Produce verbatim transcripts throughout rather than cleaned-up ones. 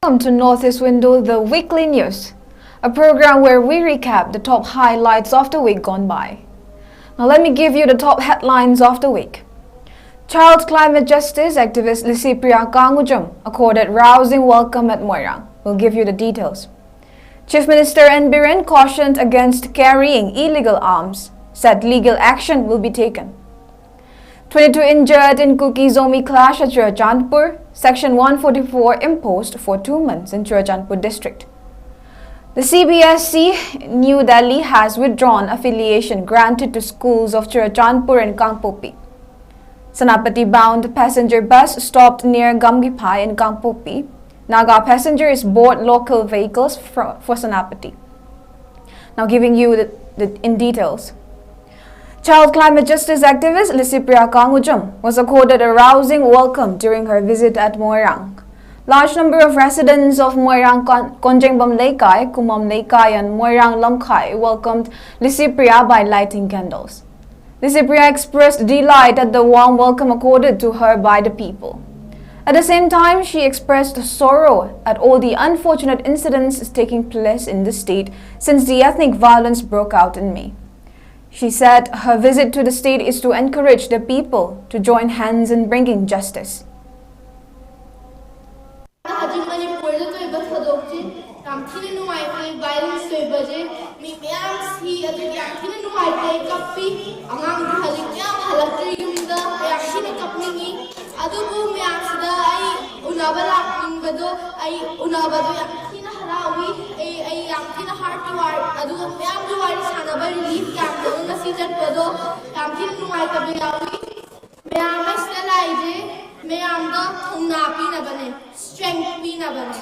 Welcome to Northeast Window, the weekly news, a program where we recap the top highlights of the week gone by. Now let me give you the top headlines of the week. Child climate justice activist Lisipriya Kangujam accorded rousing welcome at Moirang. We'll give you the details. Chief Minister N Biren cautioned against carrying illegal arms, said legal action will be taken. Twenty-two injured in Kuki Zomi clash at Churachandpur, Section one forty-four imposed for two months in Churachandpur district. The C B S E New Delhi has withdrawn affiliation granted to schools of Churachandpur and Kangpokpi. Senapati bound passenger bus stopped near Gamgiphai in Kangpokpi. Naga passengers board local vehicles fro- for Senapati. Now giving you the, the in details. Child climate justice activist Lisipriya Kangujam was accorded a rousing welcome during her visit at Moirang. Large number of residents of Moirang Kon- Konjengbam Leikai, Kumam Leikai and Moirang Lamkhai welcomed Lisipriya by lighting candles. Lisipriya expressed delight at the warm welcome accorded to her by the people. At the same time, she expressed sorrow at all the unfortunate incidents taking place in the state since the ethnic violence broke out in May. She said her visit to the state is to encourage the people to join hands in bringing justice. ꯍꯧꯖꯤꯛ ꯃꯅꯤꯄꯨꯔꯗ ꯊꯣꯛꯏꯕ ꯊꯧꯗꯣꯛꯁꯤ ꯌꯥꯝ ꯊꯤꯅ ꯅꯨꯡꯉꯥꯏꯇꯦ꯫ Violence ꯊꯣꯛꯏꯕꯁꯦ ꯃꯤ ꯃꯌꯥꯝ ꯁꯤ, ꯑꯗꯨꯒꯤ ꯌꯥꯝ ꯊꯤꯅ ꯅꯨꯡꯉꯥꯏꯇꯦ, ꯀꯞꯄꯤ꯫ ꯑꯉꯥꯡꯁꯨ ꯍꯧꯖꯤꯛ ꯃꯌꯥꯝ ꯍꯜꯂꯛꯇ꯭ꯔꯤ ꯌꯨꯝꯗ, ꯌꯥꯝ ꯊꯤꯅ ꯀꯞꯅꯤꯡꯉꯤ꯫ ꯑꯗꯨꯕꯨ ꯃꯌꯥꯝꯁꯤꯗ ꯑꯩ ꯎꯅꯕ ꯂꯥꯛꯅꯤꯡꯕꯗꯣ, ꯑꯩ ꯎꯅꯕꯗꯣ ꯌꯥꯝ ꯊꯤꯅ ꯍꯔꯥꯎꯏ꯫ ꯑꯩ ꯑꯩ ꯌꯥꯝ ꯊꯤꯅ ꯍꯥꯔꯠꯀꯤ ꯋꯥꯔꯤ, ꯑꯗꯨꯒ ꯃꯌꯥꯝꯒꯤ ꯋꯥꯔꯤ ꯁꯥꯟꯅꯕ, ꯔꯤꯂꯤꯐ ꯀꯦꯝꯞꯇ ꯉꯁꯤ ꯆꯠꯄꯗꯣ ꯌꯥꯝ ꯊꯤꯅ ꯅꯨꯡꯉꯥꯏꯇꯕ ꯌꯥꯎꯏ꯫ ꯃꯌꯥꯝ ꯑꯁꯤꯗ ꯂꯥꯛꯏꯁꯦ ꯃꯌꯥꯝꯗ ꯊꯧꯅꯥ ꯄꯤꯅꯕꯅꯦ, ꯁ꯭ꯇꯔꯦꯡꯊ ꯄꯤꯅꯕꯅꯦ꯫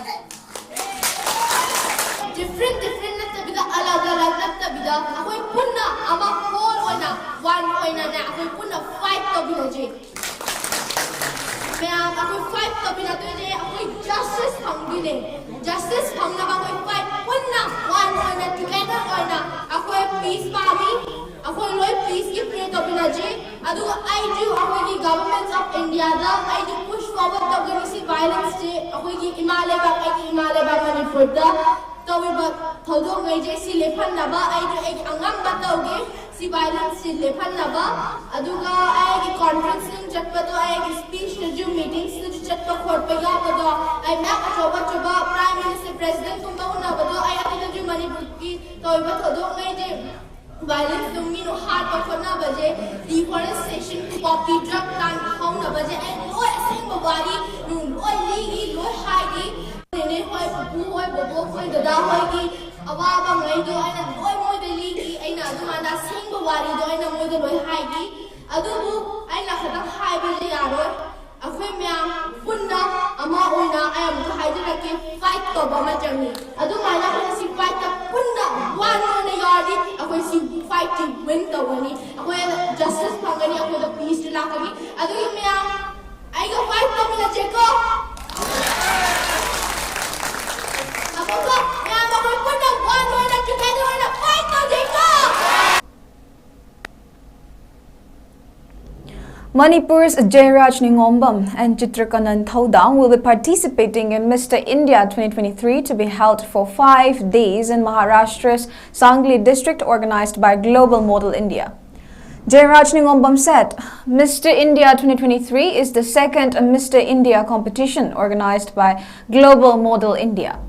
ꯗꯤꯐ꯭ꯔꯦꯟ ꯗꯤꯐ꯭ꯔꯦꯟ ꯅꯠꯇꯕꯤꯗ, ꯑꯂꯒ ꯑꯂꯒ ꯅꯠꯇꯕꯤꯗ, ꯑꯩꯈꯣꯏ ꯄꯨꯟꯅ ꯑꯃ ꯍꯣꯜ ꯑꯣꯏꯅ, ꯋꯥꯟ ꯑꯣꯏꯅꯅꯦ ꯑꯩꯈꯣꯏ ꯄꯨꯟꯅ ꯐꯥꯏꯠ ꯇꯧꯃꯤꯟꯅꯁꯦ꯫ ꯃꯌꯥꯝ ꯑꯩꯈꯣꯏ ꯐꯥꯏꯠ ꯇꯧꯃꯤꯟꯅꯗꯣꯏꯅꯦ, ꯑꯩꯈꯣꯏ ꯖꯁꯇꯤꯁ ꯐꯪꯗꯣꯏꯅꯦ꯫ ꯖꯁꯇꯤꯁ ꯐꯪꯅꯕ ꯑꯩꯈꯣꯏ ꯐꯥꯏꯠ ꯄꯨꯟꯅ, ꯋꯥꯟ ꯑꯣꯏꯅ, ꯇꯨꯒꯦꯗꯔ ꯑꯣꯏꯅ ꯑꯩꯈꯣꯏ ꯄꯤꯁ ꯄꯥꯝꯃꯤ꯫ ꯑꯩꯈꯣꯏ ꯂꯣꯏ ꯄꯤꯁꯀꯤ ꯄ꯭ꯔꯦ ꯇꯧꯃꯤꯟꯅꯁꯤ꯫ ꯑꯗꯨꯒ ꯑꯩꯁꯨ ꯑꯩꯈꯣꯏꯒꯤ ꯒꯚꯔꯟꯃꯦꯟꯠ ꯑꯣꯐ ꯏꯟꯗꯤꯌꯥꯗ ꯑꯩꯁꯨ ꯄꯨꯁ ꯐꯥꯎꯕ ꯇꯧꯒꯅꯤ꯫ ꯁꯤ ꯚꯥꯏꯂꯦꯟꯁꯁꯦ ꯑꯩꯈꯣꯏꯒꯤ ꯏꯃꯥ ꯂꯩꯕꯥꯛ, ꯑꯩꯒꯤ ꯏꯃꯥ ꯂꯩꯕꯥꯛ ꯃꯅꯤꯄꯨꯔꯗ ꯇꯧꯔꯤꯕ ꯊꯧꯗꯣꯛꯉꯩꯁꯦ ꯁꯤ ꯂꯦꯞꯍꯟꯅꯕ ꯑꯩꯗꯤ ꯑꯩꯒꯤ ꯑꯉꯝꯕ ꯇꯧꯒꯦ꯫ ꯁꯤ ꯚꯥꯏꯂꯦꯟꯁꯁꯤ ꯂꯦꯞꯍꯟꯅꯕ꯫ ꯑꯗꯨꯒ ꯑꯩꯒꯤ ꯀꯣꯟꯐ꯭ꯔꯦꯟꯁꯁꯤꯡ ꯆꯠꯄꯗꯣ, ꯑꯩꯒꯤ ꯁ꯭ꯄꯤꯆꯇꯁꯨ, ꯃꯤꯇꯤꯡꯁꯇꯁꯨ ꯆꯠꯄ ꯈꯣꯠꯄ ꯌꯥꯎꯕꯗꯣ, ꯑꯩ ꯃꯌꯥꯝ ꯑꯆꯧꯕ ꯑꯆꯧꯕ ꯄ꯭ꯔꯥꯏꯝ ꯃꯤꯅꯤꯁꯇꯔ, ꯄ꯭ꯔꯦꯁꯤꯗꯦꯟꯠꯀꯨꯝꯕ ꯎꯅꯕꯗꯣ, ꯑꯩ ꯑꯗꯨꯗꯁꯨ ꯃꯅꯤꯄꯨꯔꯒꯤ ꯇꯧꯔꯤꯕ ꯊꯧꯗꯣꯛꯉꯩꯁꯦ, ꯚꯥꯏꯂꯦꯟꯁꯇꯨ ꯃꯤꯅ ꯍꯥꯠꯄ ꯈꯣꯠꯅꯕꯁꯦ, ꯗꯤꯐꯣꯔꯦꯁꯇꯦꯁꯟ, ꯄꯣꯄꯤ ꯗ꯭ꯔꯒ ꯄ꯭ꯂꯥꯟ ꯍꯧꯅꯕꯁꯦ, ꯑꯩ ꯂꯣꯏ ꯑꯁꯦꯡꯕ ꯋꯥꯔꯤ ꯅꯨꯡ ꯂꯣꯏ ꯂꯤꯒꯤ, ꯂꯣꯏ ꯍꯥꯏꯒꯤ꯫ ꯅꯦꯅꯦ ꯍꯣꯏ, ꯄꯨꯄꯨ ꯍꯣꯏ, ꯕꯣꯕꯣꯛ ꯍꯣꯏ, ꯗꯗꯥ ꯍꯣꯏꯒꯤ ꯑꯋꯥꯕꯉꯩꯗꯣ ꯑꯩꯅ ꯂꯣꯏ ꯃꯣꯏꯗ ꯂꯤꯒꯤ꯫ ꯑꯩꯅ ꯑꯗꯨꯀꯥꯟꯗ ꯑꯁꯦꯡꯕ ꯋꯥꯔꯤꯗꯣ ꯑꯩꯅ ꯃꯣꯏꯗ ꯂꯣꯏ ꯍꯥꯏꯒꯤ꯫ ꯑꯗꯨꯕꯨ ꯑꯩꯅ ꯈꯛꯇꯪ ꯍꯥꯏꯕꯁꯦ ꯌꯥꯔꯣꯏ꯫ ꯑꯩꯈꯣꯏ ꯃꯌꯥꯝ ꯄꯨꯟꯅ ꯑꯃ ꯑꯣꯏꯅ, ꯑꯩ ꯑꯃꯨꯛꯀ ꯍꯥꯏꯖꯔꯛꯀꯦ, ꯐꯥꯏꯠ ꯇꯧꯕ ꯑꯃ ꯆꯪꯉꯤ꯫ ꯑꯗꯨꯃꯥꯏꯅ ꯑꯩꯈꯣꯏ ꯁꯤ ꯐꯥꯏꯠꯇ ꯄꯨꯟꯅ ꯋꯥꯟ ꯑꯣꯏꯅ ꯌꯥꯎꯔꯗꯤ ꯑꯩꯈꯣꯏ ꯁꯤ ꯐꯥꯏꯠꯇꯤ ꯋꯤꯟ ꯇꯧꯒꯅꯤ꯫ ꯑꯩꯈꯣꯏ ꯖꯁꯇꯤꯁ ꯐꯪꯒꯅꯤ, ꯑꯩꯈꯣꯏꯗ ꯄꯤꯁꯇꯤ ꯂꯥꯛꯀꯅꯤ꯫ ꯑꯗꯨꯒꯤ ꯃꯌꯥꯝ ꯑꯩꯒ ꯐꯥꯏꯠ ꯇꯧꯃꯤꯟꯅꯁꯦꯀꯣ꯫ ꯑꯃꯨꯛꯀ ꯃꯌꯥꯝ ꯑꯩꯈꯣꯏ ꯄꯨꯟꯅ ꯋꯥꯟ ꯑꯣꯏꯅ, ꯇꯨꯒꯦꯗꯔ ꯑꯣꯏꯅ fight ꯇꯧꯁꯦꯀꯣ꯫ Manipur's Jairaj Ningombam and Chitrakanan Thaudang will be participating in Mister India twenty twenty-three, to be held for five days in Maharashtra's Sangli district, organized by Global Model India. Jairaj Ningombam said, Mister India twenty twenty-three is the second Mister India competition organized by Global Model India.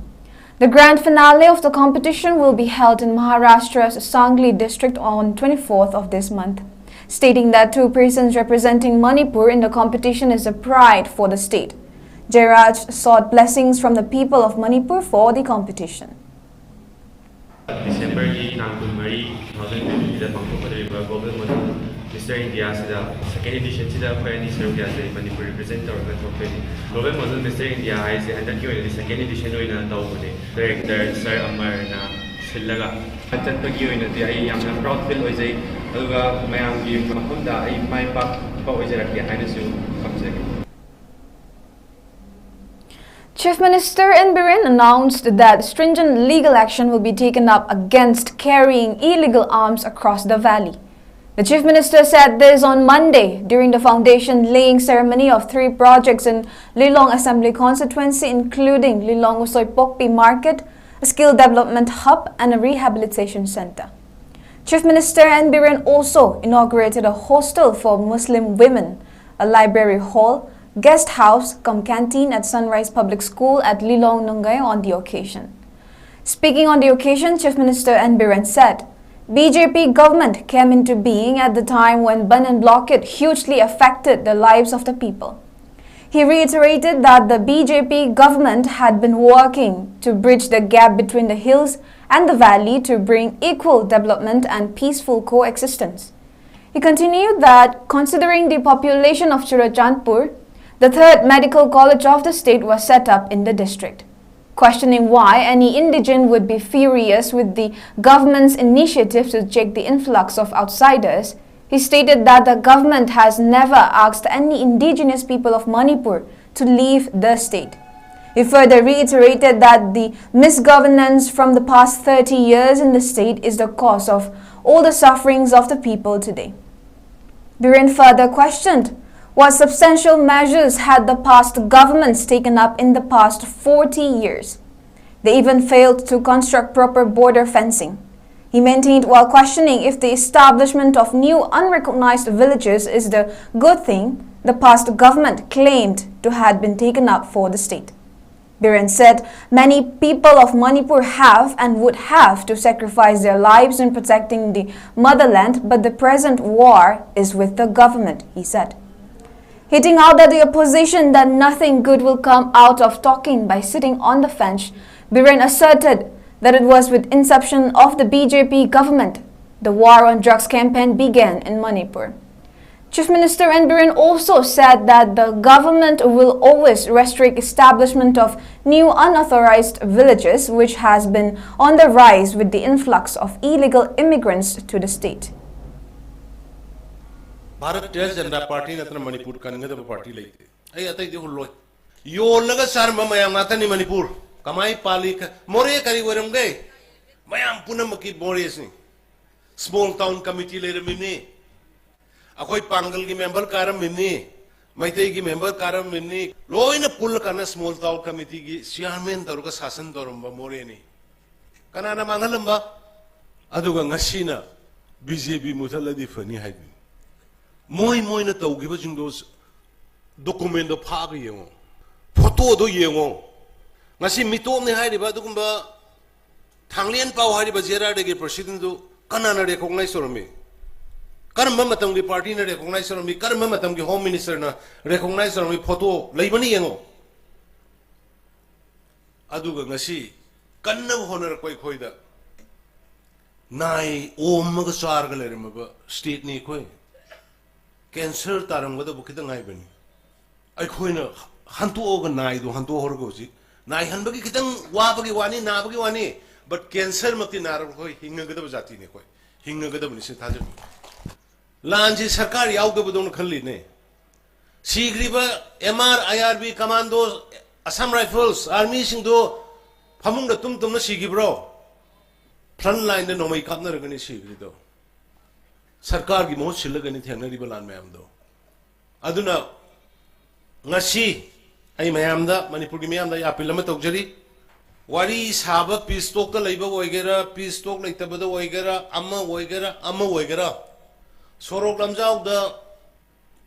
The grand finale of the competition will be held in Maharashtra's Sangli district on twenty-fourth of this month, stating that two persons representing Manipur in the competition is a pride for the state. Jairaj sought blessings from the people of Manipur for the competition. ꯗꯤꯁꯦꯝꯕꯔꯒꯤ ꯇꯥꯡ ꯀꯨꯟꯃꯔꯤ, two thousand ꯇ꯭ꯋꯦꯟꯇꯤꯗ ꯄꯥꯡꯊꯣꯛꯀꯗꯧꯔꯤꯕ global model mister ꯏꯟꯗꯤꯌꯥꯁꯤꯗ second ꯏꯗꯤꯁꯟꯁꯤꯗ ꯑꯩꯈꯣꯏ ꯑꯅꯤ ꯁꯔꯨꯛ ꯌꯥꯖꯩ꯫ ꯃꯅꯤꯄꯨꯔ ꯔꯤꯄ꯭ꯔꯖꯦꯟ ꯇꯧꯔꯒ ꯊꯣꯛꯇꯣꯏꯅꯤ꯫ ꯒ꯭ꯂꯣꯕꯦꯜ ꯃꯣꯗꯦꯜ ꯃꯤꯁꯇꯔ ꯏꯟꯗꯤꯌꯥ ꯍꯥꯏꯁꯦ ꯍꯟꯗꯛꯀꯤ ꯑꯣꯏꯅꯗꯤ ꯁꯦꯀꯦꯟ ꯏꯗꯤꯁꯟ ꯑꯣꯏꯅ ꯇꯧꯕꯅꯦ꯫ ꯗꯥꯏꯔꯦꯛꯇꯔ ꯁꯥꯔ ꯑꯃꯔꯅ ꯁꯤꯜꯂꯒ ꯆꯠꯄꯒꯤ ꯑꯣꯏꯅꯗꯤ ꯑꯩ ꯌꯥꯝꯅ ꯄ꯭ꯔꯥꯎꯗ ꯐꯤꯜ ꯑꯣꯏꯖꯩ꯫ ꯑꯗꯨꯒ ꯃꯌꯥꯝꯒꯤ ꯃꯐꯝꯗ ꯑꯩ ꯃꯥꯏ ꯄꯥꯛꯄ ꯑꯣꯏꯖꯔꯛꯀꯦ ꯍꯥꯏꯅꯁꯨ ꯊꯝꯖꯒꯦ꯫ Chief Minister N. Biren announced that stringent legal action will be taken up against carrying illegal arms across the valley. The Chief Minister said this on Monday during the foundation laying ceremony of three projects in Lilong Assembly Constituency, including Lilong Usoipokpi Market, a skill development hub, and a rehabilitation center. Chief Minister N Biren also inaugurated a hostel for Muslim women, a library hall, guest house cum canteen at Sunrise Public School at Lilong Nongay on the occasion. Speaking on the occasion, Chief Minister N Biren said, B J P government came into being at the time when ban and blockade hugely affected the lives of the people. He reiterated that the B J P government had been working to bridge the gap between the hills and the valley to bring equal development and peaceful coexistence. He continued that, considering the population of Churachandpur, the third medical college of the state was set up in the district. Questioning why any indigenous would be furious with the government's initiative to check the influx of outsiders, he stated that the government has never asked any indigenous people of Manipur to leave the state. He further reiterated that the misgovernance from the past thirty years in the state is the cause of all the sufferings of the people today. Biren further questioned what substantial measures had the past governments taken up in the past forty years. They even failed to construct proper border fencing. He maintained while questioning if the establishment of new unrecognized villages is the good thing the past government claimed to had been taken up for the state. Biren said many people of Manipur have and would have to sacrifice their lives in protecting the motherland, but the present war is with the government, he said. Hitting out at the opposition that nothing good will come out of talking by sitting on the fence, Biren asserted that it was with inception of the B J P government the war on drugs campaign began in Manipur. Chief Minister N Biren also said that the government will always restrict establishment of new unauthorized villages, which has been on the rise with the influx of illegal immigrants to the state. Bharatiya Janata Party ꯅꯠꯇꯅ Manipur ꯀꯟꯒꯗꯕ party ꯂꯩꯇꯦ꯫ ꯑꯩ ꯑꯇꯩꯗꯤ ꯍꯨꯜꯂꯣꯏ꯫ ꯌꯣꯜꯂꯒ ꯆꯥꯔꯝꯕ ꯃꯌꯥꯝ ꯉꯥꯛꯇꯅꯤ ꯃꯅꯤꯄꯨꯔ꯫ ꯀꯃꯥꯏ ꯄꯥꯜꯂꯤ ꯈ-, ꯃꯣꯔꯦ ꯀꯔꯤ ꯑꯣꯏꯔꯝꯒꯦ? ꯃꯌꯥꯝ ꯄꯨꯝꯅꯃꯛꯀꯤ ꯃꯣꯔꯦꯁꯤꯅꯤ꯫ Small town committee ꯂꯩꯔꯝꯃꯤꯕꯅꯤ, ꯑꯩꯈꯣꯏ ꯄꯥꯡꯒꯜꯒꯤ member ꯀꯥꯔꯝꯃꯤꯕꯅꯤ, ꯃꯩꯇꯩꯒꯤ member ꯀꯥꯔꯝꯃꯤꯕꯅꯤ, ꯂꯣꯏꯅ ꯄꯨꯜꯂꯀꯥꯟꯗ small town committeeꯒꯤ chairman ꯇꯧꯔꯒ ꯁꯥꯁꯟ ꯇꯧꯔꯝꯕ ꯃꯣꯔꯦꯅꯤ꯫ ꯀꯅꯥꯅ ꯃꯥꯡꯍꯜꯂꯝꯕ? ꯑꯗꯨꯒ ꯉꯁꯤꯅ BJP ꯃꯨꯊꯠꯂꯗꯤ ꯐꯅꯤ ꯍꯥꯏꯕꯅꯤ꯫ ꯃꯣꯏ ꯃꯣꯏꯅ ꯇꯧꯈꯤꯕꯁꯤꯡꯗꯣ documentꯗꯣ ꯐꯥꯛꯑꯒ ꯌꯦꯡꯉꯣ, photoꯗꯣ ꯌꯦꯡꯉꯣ꯫ ꯉꯁꯤ ꯃꯤꯇꯣꯞꯅꯤ ꯍꯥꯏꯔꯤꯕ ꯑꯗꯨꯒꯨꯝꯕ ꯊꯥꯡꯂꯦꯟ ꯄꯥꯎ ꯍꯥꯏꯔꯤꯕ JRRDAꯒꯤ presidentꯗꯨ ꯀꯅꯥꯅ recognize ꯇꯧꯔꯝꯃꯤ? ꯀꯔꯝꯕ ꯃꯇꯝꯒꯤ partyꯅ recognize ꯇꯧꯔꯝꯃꯤ? ꯀꯔꯝꯕ ꯃꯇꯝꯒꯤ home ministerꯅ recognize ꯇꯧꯔꯝꯃꯤ? Photo ꯂꯩꯕꯅꯤ, ꯌꯦꯡꯉꯣ꯫ ꯑꯗꯨꯒ ꯉꯁꯤ ꯀꯟꯅꯕ ꯍꯣꯠꯅꯔꯛꯄ ꯑꯩꯈꯣꯏꯗ ꯅꯥꯏ ꯑꯣꯝꯃꯒ ꯆꯥꯔꯒ ꯂꯩꯔꯝꯃꯕ stateꯅꯤ ꯑꯩꯈꯣꯏ꯫ Cancer ꯇꯥꯔꯝꯒꯗꯕ ꯈꯤꯇꯪ ꯉꯥꯏꯕꯅꯤ꯫ ꯑꯩꯈꯣꯏꯅ ꯍꯟꯇꯣꯛꯑꯒ ꯅꯥꯏꯗꯣ ꯍꯟꯇꯣꯛꯍꯧꯔꯒ ꯍꯧꯖꯤꯛ ꯅꯥꯏ ꯍꯟꯕꯒꯤ ꯈꯤꯇꯪ ꯋꯥꯕꯒꯤ ꯋꯥꯅꯤ, ꯅꯥꯕꯒꯤ ꯋꯥꯅꯤ, but cancerꯃꯛꯇꯤ ꯅꯥꯔꯒ ꯑꯩꯈꯣꯏ ꯍꯤꯡꯉꯒꯗꯕ ꯖꯥꯇꯤꯅꯤ ꯑꯩꯈꯣꯏ, ꯍꯤꯡꯉꯒꯗꯕꯅꯤ ꯁꯤ ꯊꯥꯖꯕ꯫ ꯂꯥꯟꯁꯤ ꯁꯔꯀꯥꯔ ꯌꯥꯎꯗꯕꯗꯧꯅ ꯈꯜꯂꯤꯅꯦ꯫ ꯁꯤꯈ꯭ꯔꯤꯕ MR, IRB, commando, Assam Rifles, armyꯁꯤꯡꯗꯣ ꯐꯃꯨꯡꯗ ꯇꯨꯝ ꯇꯨꯝꯅ ꯁꯤꯈꯤꯕ꯭ꯔꯣ? Front lineꯗ ꯅꯣꯡꯃꯩ ꯀꯥꯞꯅꯔꯒꯅꯤ ꯁꯤꯈ꯭ꯔꯤꯗꯣ꯫ ꯁꯔꯀꯥꯔꯒꯤ ꯃꯍꯨꯠ ꯁꯤꯜꯂꯒꯅꯤ ꯊꯦꯡꯅꯔꯤꯕ ꯂꯥꯟ ꯃꯌꯥꯝꯗꯣ꯫ ꯑꯗꯨꯅ ꯉꯁꯤ ꯑꯩ ꯃꯌꯥꯝꯗ, ꯃꯅꯤꯄꯨꯔꯒꯤ ꯃꯤꯌꯥꯝꯗ ꯑꯩ appeal ꯑꯃ ꯇꯧꯖꯔꯤ꯫ ꯋꯥꯔꯤ ꯁꯥꯕ peace talkꯇ ꯂꯩꯕ ꯑꯣꯏꯒꯦꯔꯥ, peace talk ꯂꯩꯇꯕꯗ ꯑꯣꯏꯒꯦꯔꯥ, ꯑꯃ ꯑꯣꯏꯒꯦꯔꯥ, ꯑꯃ ꯑꯣꯏꯒꯦꯔꯥ, ꯁꯣꯔꯣꯛ ꯂꯝꯖꯥꯎꯗ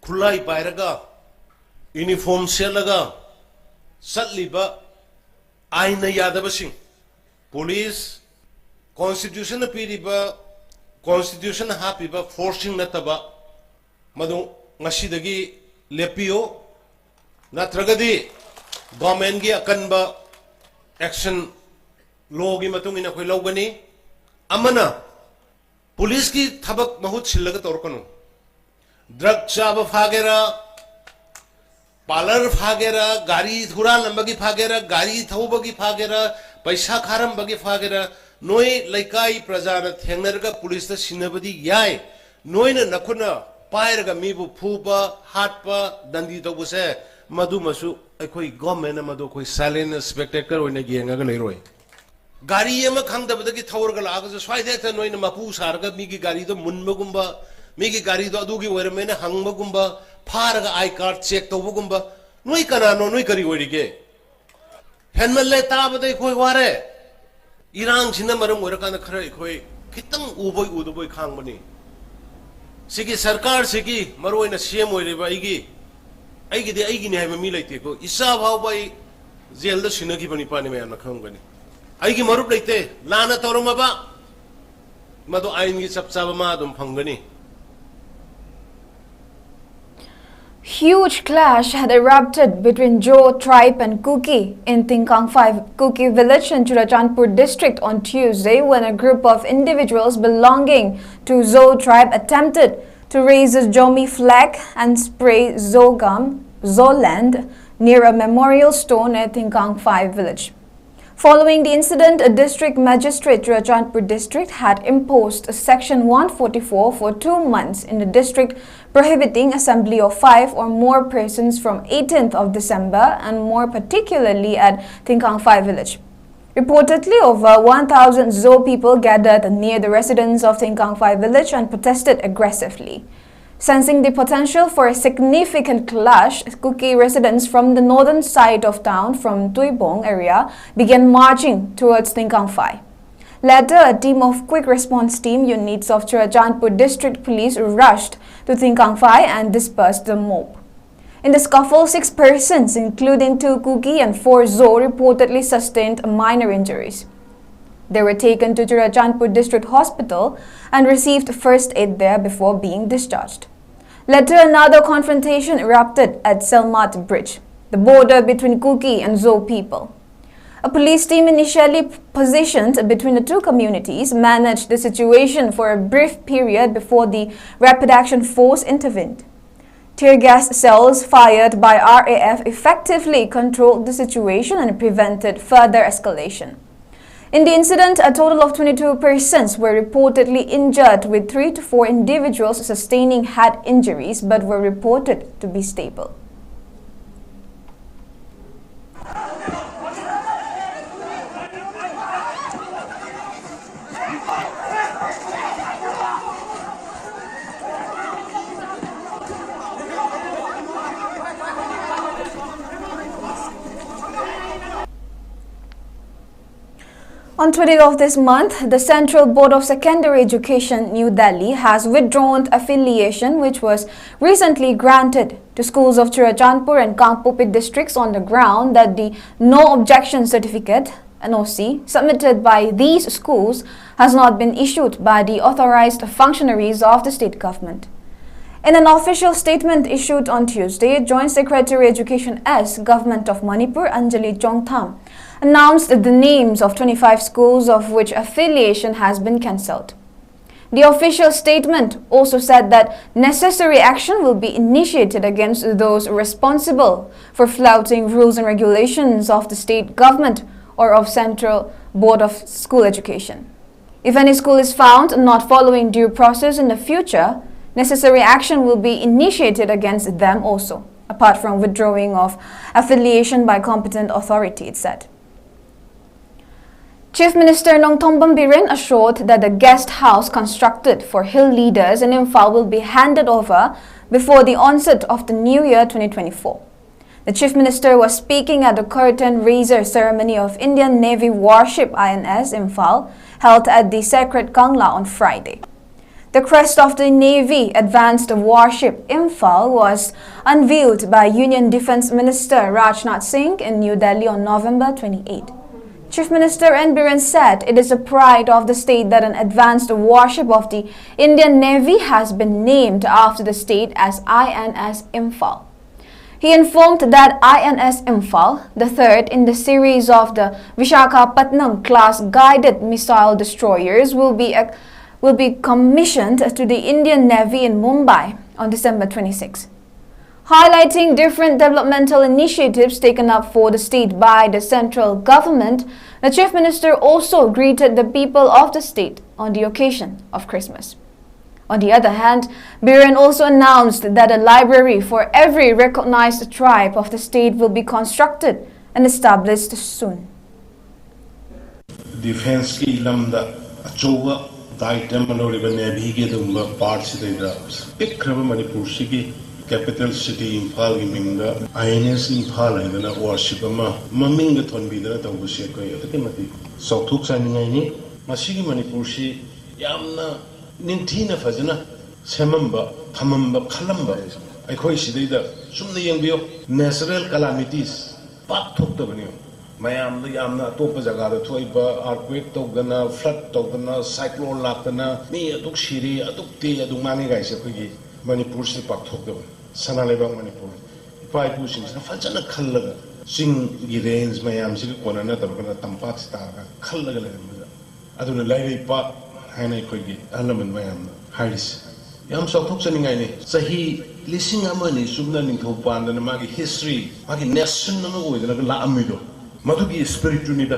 ꯈꯨꯠꯂꯥꯏ ꯄꯥꯏꯔꯒ, uniform ꯁꯦꯠꯂꯒ ꯆꯠꯂꯤꯕ ꯑꯥꯏꯟꯅ ꯌꯥꯗꯕꯁꯤꯡ, police, constitutionꯅ ꯄꯤꯔꯤꯕ, constitutionꯅ ꯍꯥꯞꯄꯤꯕ forceꯁꯤꯡ ꯅꯠꯇꯕ, ꯃꯗꯨ ꯉꯁꯤꯗꯒꯤ ꯂꯦꯞꯄꯤꯌꯨ, ꯅꯠꯇ꯭ꯔꯒꯗꯤ governmentꯀꯤ ꯑꯀꯟꯕ action, lawꯒꯤ ꯃꯇꯨꯡ ꯏꯟꯅ ꯑꯩꯈꯣꯏ ꯂꯧꯒꯅꯤ꯫ ꯑꯃꯅ, policeꯀꯤ ꯊꯕꯛ ꯃꯍꯨꯠ ꯁꯤꯜꯂꯒ ꯇꯧꯔꯛꯀꯅꯨ꯫ Drug ꯆꯥꯕ ꯐꯥꯒꯦꯔꯥ, parlour ꯐꯥꯒꯦꯔꯥ, ꯒꯥꯔꯤ ꯍꯨꯔꯥꯟꯂꯝꯕꯒꯤ ꯐꯥꯒꯦꯔꯥ, ꯒꯥꯔꯤ ꯊꯧꯕꯒꯤ ꯐꯥꯒꯦꯔꯥ, ꯄꯩꯁꯥ ꯈꯥꯔꯝꯕꯒꯤ ꯐꯥꯒꯦꯔꯥ, ꯅꯣꯏ ꯂꯩꯀꯥꯏ ꯄ꯭ꯔꯖꯥꯅ ꯊꯦꯡꯅꯔꯒ policeꯇ ꯁꯤꯟꯅꯕꯗꯤ ꯌꯥꯏ꯫ ꯅꯣꯏꯅ ꯅꯈꯨꯠꯅ ꯄꯥꯏꯔꯒ ꯃꯤꯕꯨ ꯐꯨꯕ, ꯍꯥꯠꯄ, ꯗꯟꯗꯤ ꯇꯧꯕꯁꯦ, ꯃꯗꯨꯃꯁꯨ ꯑꯩꯈꯣꯏ governmentꯅ ꯃꯗꯨ ꯑꯩꯈꯣꯏ silent spectator ꯑꯣꯏꯅ ꯌꯦꯡꯉꯒ ꯂꯩꯔꯣꯏ꯫ ꯒꯥꯔꯤ ꯑꯃ ꯈꯪꯗꯕꯗꯒꯤ ꯊꯧꯔꯒ ꯂꯥꯛꯑꯒꯁꯨ ꯁ꯭ꯋꯥꯏꯗ ꯍꯦꯛꯇ ꯅꯣꯏꯅ ꯃꯄꯨ ꯁꯥꯔꯒ ꯃꯤꯒꯤ ꯒꯥꯔꯤꯗꯣ ꯃꯨꯟꯕꯒꯨꯝꯕ, ꯃꯤꯒꯤ ꯒꯥꯔꯤꯗꯣ ꯑꯗꯨꯒꯤ ꯑꯣꯏꯔꯝꯃꯦꯅ ꯍꯪꯕꯒꯨꯝꯕ, ꯐꯥꯔꯒ ꯑꯥꯏ ꯀꯥꯔꯗ ꯆꯦꯛ ꯇꯧꯕꯒꯨꯝꯕ, ꯅꯣꯏ ꯀꯅꯥꯅꯣ? ꯅꯣꯏ ꯀꯔꯤ ꯑꯣꯏꯔꯤꯒꯦ? ꯍꯦꯟꯃꯜꯂꯦ, ꯇꯥꯕꯗ ꯑꯩꯈꯣꯏ ꯋꯥꯔꯦ꯫ ꯏꯔꯥꯡꯁꯤꯅ ꯃꯔꯝ ꯑꯣꯏꯔꯀꯥꯟꯗ ꯈꯔ ꯑꯩꯈꯣꯏ ꯈꯤꯇꯪ ꯎꯕꯣꯏ ꯎꯗꯕꯣꯏ ꯈꯥꯡꯕꯅꯤ꯫ ꯁꯤꯒꯤ ꯁꯔꯀꯥꯔꯁꯤꯒꯤ, ꯃꯔꯨꯑꯣꯏꯅ ꯁꯤ ꯑꯦꯝ ꯑꯣꯏꯔꯤꯕ ꯑꯩꯒꯤ, ꯑꯩꯒꯤꯗꯤ ꯑꯩꯒꯤꯅꯤ ꯍꯥꯏꯕ ꯃꯤ ꯂꯩꯇꯦꯀꯣ꯫ ꯏꯆꯥ ꯐꯥꯎꯕ ꯑꯩ ꯖꯦꯜꯗ ꯁꯤꯟꯅꯈꯤꯕ ꯅꯤꯄꯥꯅꯤ, ꯃꯌꯥꯝꯅ ꯈꯪꯉꯝꯒꯅꯤ꯫ ꯑꯩꯒꯤ ꯃꯔꯨꯞ ꯂꯩꯇꯦ꯫ ꯂꯥꯟꯅ ꯇꯧꯔꯝꯃꯕ, ꯃꯗꯨ ꯑꯥꯏꯟꯒꯤ ꯆꯞ ꯆꯥꯕ ꯃꯥ ꯑꯗꯨꯝ ꯐꯪꯒꯅꯤ꯫ Huge clash had erupted between Zo tribe and Kuki in Tingkangphai Kuki village in Churachandpur district on Tuesday, when a group of individuals belonging to Zo tribe attempted to raise a Zomi flag and spray Zogam, Zoland, near a memorial stone at Tingkangphai village. Following the incident, a district magistrate, Churachandpur district, had imposed a section one forty-four for two months in the district, prohibiting assembly of five or more persons from eighteenth of December, and more particularly at Tingkangphai village. Reportedly, over one thousand Zo people gathered near the residence of Tingkangphai village and protested aggressively. Sensing the potential for a significant clash, Kuki residents from the northern side of town, from Tuibong area, began marching towards Tingkangphai. Later, a team of quick response team units of Churachandpur District Police rushed to Tingkangphai and dispersed the mob. In the scuffle, six persons, including two Kuki and four Zo, reportedly sustained minor injuries. They were taken to Churachandpur District Hospital and received first aid there before being discharged. Later, another confrontation erupted at Selmat Bridge, the border between Kuki and Zo people. A police team initially positioned between the two communities managed the situation for a brief period before the Rapid Action Force intervened. Tear gas shells fired by R A F effectively controlled the situation and prevented further escalation. In the incident, a total of twenty-two persons were reportedly injured, with three to four individuals sustaining head injuries but were reported to be stable. On twentieth of this month, the Central Board of Secondary Education, New Delhi, has withdrawn affiliation which was recently granted to schools of Churachandpur and Kangpokpi districts on the ground that the no objection certificate, N O C, submitted by these schools has not been issued by the authorized functionaries of the state government. In an official statement issued on Tuesday, Joint Secretary Education S, Government of Manipur, Anjali Chongtham, announced the names of twenty-five schools of which affiliation has been cancelled. The official statement also said that necessary action will be initiated against those responsible for flouting rules and regulations of the state government or of Central Board of School Education. If any school is found not following due process in the future, necessary action will be initiated against them also, apart from withdrawing of affiliation by competent authority, it said. Chief Minister Nongthombam Biren assured that the guest house constructed for hill leaders in Imphal will be handed over before the onset of the new year twenty twenty-four. The Chief Minister was speaking at the curtain raiser ceremony of Indian Navy warship I N S Imphal, held at the Sacred Kangla on Friday. The crest of the Navy advanced warship Imphal was unveiled by Union Defence Minister Rajnath Singh in New Delhi on November twenty-eighth. Chief Minister N Biren said it is a pride of the state that an advanced warship of the Indian Navy has been named after the state as I N S Imphal. He informed that I N S Imphal, the third in the series of the Visakhapatnam class guided missile destroyers, will be, will be commissioned to the Indian Navy in Mumbai on December twenty-sixth. Highlighting different developmental initiatives taken up for the state by the central government, the Chief Minister also greeted the people of the state on the occasion of Christmas. On the other hand, Biren also announced that a library for every recognized tribe of the state will be constructed and established soon. Defenceꯀꯤ ꯂꯝꯗ ꯑꯆꯧꯕ ꯗꯥꯏꯇ ꯑꯃ ꯂꯧꯔꯤꯕ ꯅꯦꯚꯤꯒꯤ ꯑꯗꯨꯒꯨꯝꯕ ꯄꯥꯔꯠꯁꯤꯗꯩꯗ ꯄꯤꯛꯈ꯭ꯔꯕ ꯃꯅꯤꯄꯨꯔꯁꯤꯒꯤ Capital city ꯏꯝꯐꯥꯜꯒꯤ ꯃꯤꯡꯗ ꯑꯥꯏ and ꯑꯦꯁ ꯏꯝꯐꯥꯜ ꯍꯥꯏꯗꯅ worship ꯑꯃ ꯃꯃꯤꯡꯒ ꯊꯣꯟꯕꯤꯗꯅ ꯇꯧꯕꯁꯤ ꯑꯩꯈꯣꯏ ꯑꯗꯨꯛꯀꯤ ꯃꯇꯤꯛ ꯆꯥꯎꯊꯣꯛꯆꯅꯤꯡꯉꯥꯏꯅꯤ꯫ ꯃꯁꯤꯒꯤ ꯃꯅꯤꯄꯨꯔꯁꯤ ꯌꯥꯝꯅ ꯅꯤꯡꯊꯤꯅ ꯐꯖꯅ ꯁꯦꯝꯃꯝꯕ, ꯊꯝꯃꯝꯕ, ꯈꯜꯂꯝꯕ ꯑꯩꯈꯣꯏ ꯁꯤꯗꯩꯗ ꯆꯨꯝꯅ ꯌꯦꯡꯕꯤꯌꯨ, natural calamities ꯄꯥꯛ ꯊꯣꯛꯇꯕꯅꯤ꯫ ꯃꯌꯥꯝꯗ ꯌꯥꯝꯅ ꯑꯇꯣꯞꯄ ꯖꯒꯥꯗ ꯊꯣꯛꯏꯕ earthquake ꯇꯧꯗꯅ, flood ꯇꯧꯗꯅ, cyclone ꯂꯥꯛꯇꯅ ꯃꯤ ꯑꯗꯨꯛ ꯁꯤꯔꯦ, ꯑꯗꯨꯛ ꯇꯦ, ꯑꯗꯨꯛ ꯃꯥꯡꯉꯦ ꯀꯥꯏꯁꯦ ꯑꯩꯈꯣꯏꯒꯤ ꯃꯅꯤꯄꯨꯔꯁꯤꯗ ꯄꯥꯛ ꯊꯣꯛꯇꯕꯅꯤ꯫ ꯁꯅꯥ ꯂꯩꯕꯥꯛ ꯃꯅꯤꯄꯨꯔ ꯏꯄꯥ ꯏꯄꯨꯁꯤꯡꯁꯤꯅ ꯐꯖꯅ ꯈꯜꯂꯒ ꯆꯤꯡꯒꯤ range ꯃꯌꯥꯝꯁꯤꯒ ꯀꯣꯟꯅꯅ ꯇꯧꯔꯒ ꯇꯝꯄꯥꯛꯁꯤ ꯇꯥꯔꯒ ꯈꯜꯂꯒ ꯂꯩꯔꯝꯕꯗ ꯑꯗꯨꯅ ꯂꯥꯏꯔꯩꯄꯥꯛ ꯍꯥꯏꯅ ꯑꯩꯈꯣꯏꯒꯤ ꯑꯍꯜ ꯂꯃꯟ ꯃꯌꯥꯝꯅ ꯍꯥꯏꯔꯤꯁꯦ ꯌꯥꯝ ꯆꯥꯎꯊꯣꯛꯆꯅꯤꯡꯉꯥꯏꯅꯤ꯫ ꯆꯍꯤ ꯂꯤꯁꯤꯡ ꯑꯃ ꯑꯅꯤ ꯆꯨꯞꯅ ꯅꯤꯡꯊꯧ ꯄꯥꯟꯗꯅ ꯃꯥꯒꯤ history, ꯃꯥꯒꯤ nation ꯑꯃ ꯑꯣꯏꯗꯅ ꯂꯥꯛꯑꯝꯃꯤꯗꯣ, ꯃꯗꯨꯒꯤ spiritꯇꯨꯅꯤꯗ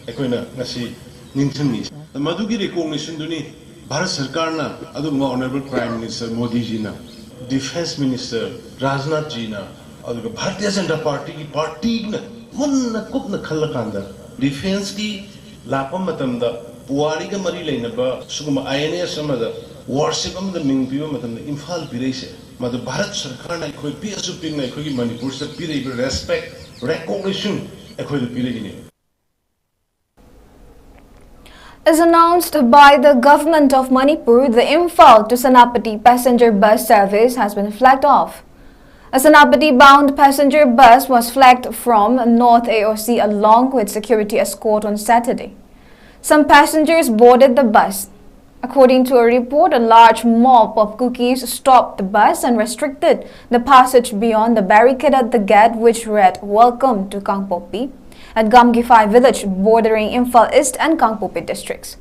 ꯑꯩꯈꯣꯏꯅ ꯉꯁꯤ ꯅꯤꯡꯁꯤꯡꯉꯤꯁꯦ꯫ ꯃꯗꯨꯒꯤ recognitionꯗꯨꯅꯤ ꯚꯥꯔꯠ ꯁꯔꯀꯥꯔꯅ, ꯑꯗꯨꯒꯨꯝꯕ Honourable Prime Minister ꯃꯣꯗꯤꯖꯤꯅ, Defence Minister ꯔꯥꯖꯅꯥꯊꯖꯤꯅ, ꯑꯗꯨꯒ ꯚꯥꯔꯇꯤꯌ ꯖꯅꯇꯥ ꯄꯥꯔꯇꯤꯒꯤ ꯄꯥꯔꯇꯤꯅ ꯃꯨꯟꯅ ꯀꯨꯞꯅ ꯈꯜꯂꯀꯥꯟꯗ defenceꯀꯤ ꯂꯥꯛꯄ ꯃꯇꯝꯗ ꯄꯨꯋꯥꯔꯤꯒ ꯃꯔꯤ ꯂꯩꯅꯕ ꯁꯤꯒꯨꯝꯕ ꯑꯥꯏ ꯑꯦꯟ ꯑꯦꯁ ꯑꯃꯗ ꯋꯥꯔꯁꯤꯞ ꯑꯃꯗ ꯃꯤꯡ ꯄꯤꯕ ꯃꯇꯝꯗ ꯏꯝꯐꯥꯜ ꯄꯤꯔꯛꯏꯁꯦ, ꯃꯗꯨ ꯚꯥꯔꯠ ꯁꯔꯀꯥꯔꯅ ꯑꯩꯈꯣꯏ ꯄꯤꯛꯑꯁꯨ ꯄꯤꯛꯅ ꯑꯩꯈꯣꯏꯒꯤ ꯃꯅꯤꯄꯨꯔꯁꯤꯗ ꯄꯤꯔꯛꯏꯕ respect, recognition ꯑꯩꯈꯣꯏꯗ ꯄꯤꯔꯛꯏꯅꯦ꯫ As announced by the Government of Manipur, the Imphal to Senapati passenger bus service has been flagged off. A Senapati bound passenger bus was flagged from North A O C along with security escort on Saturday. Some passengers boarded the bus. According to a report, a large mob of Kukis stopped the bus and restricted the passage beyond the barricade at the gate which read "Welcome to Kangpokpi" at Gamgifai village bordering Imphal East and Kangpokpi districts.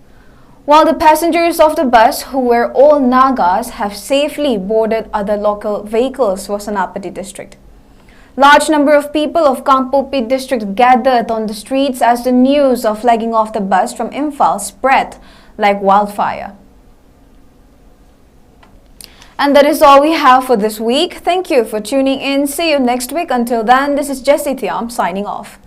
While the passengers of the bus, who were all Nagas, have safely boarded other local vehicles for Senapati district. Large number of people of Kangpokpi district gathered on the streets as the news of flagging off the bus from Imphal spread like wildfire. And that is all we have for this week. Thank you for tuning in. See you next week. Until then, this is Jessie Thiam signing off.